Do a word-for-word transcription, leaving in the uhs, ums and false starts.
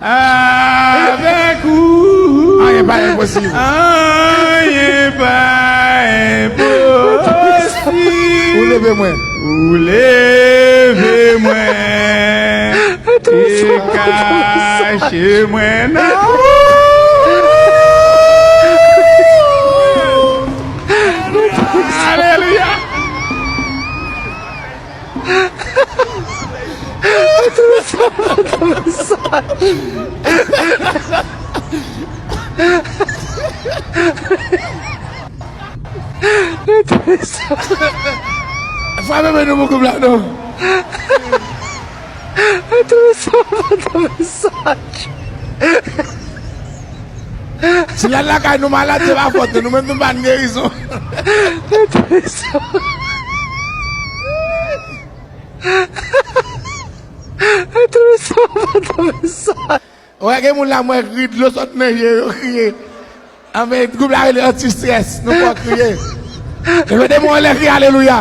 Avèk ou, anyen pa enposib. Anyen pa enposib. Ou leve mwen. Ou leve mwen. E kache mwen nan ou. Alelouya. Frape men nou pou koup la non. Si lal lakay nou malad, se pa fòt nou, nou menm nou pa n gerizon. Wè gen moun la mwen ri dlo sot nan je yo kriye. Anben gwoup la rele anti strès, nou fò kriye. Leve de mwen anlè kriye alelouya.